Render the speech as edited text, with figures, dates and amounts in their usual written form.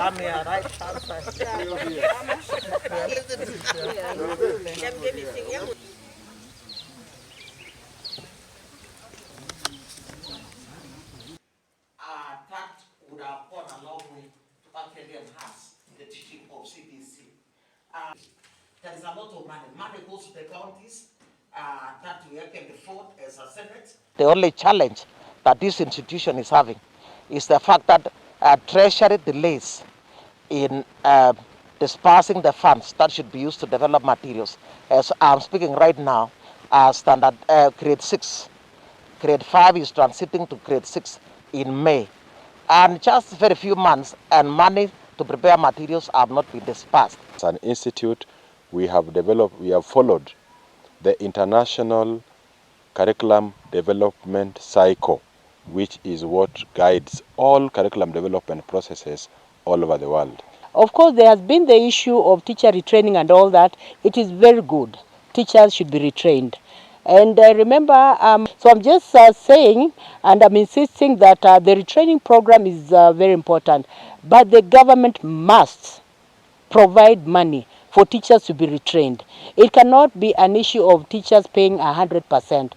Come here, right hand side. That would have gone a long way to actually enhance the teaching of CBC. There is a lot of money. Money goes to the counties that we can afford as a Senate. The only challenge that this institution is having is the fact that Treasury delays in dispersing the funds that should be used to develop materials. As I'm speaking right now, standard grade 6. Grade 5 is transiting to grade 6 in May. And just very few months and money to prepare materials have not been dispersed. As an institute, we have followed the international curriculum development cycle, which is what guides all curriculum development processes all over the world. Of course, there has been the issue of teacher retraining and all that. It is very good. Teachers should be retrained. And remember, so I'm just saying, and I'm insisting that the retraining program is very important. But the government must provide money for teachers to be retrained. It cannot be an issue of teachers paying 100%.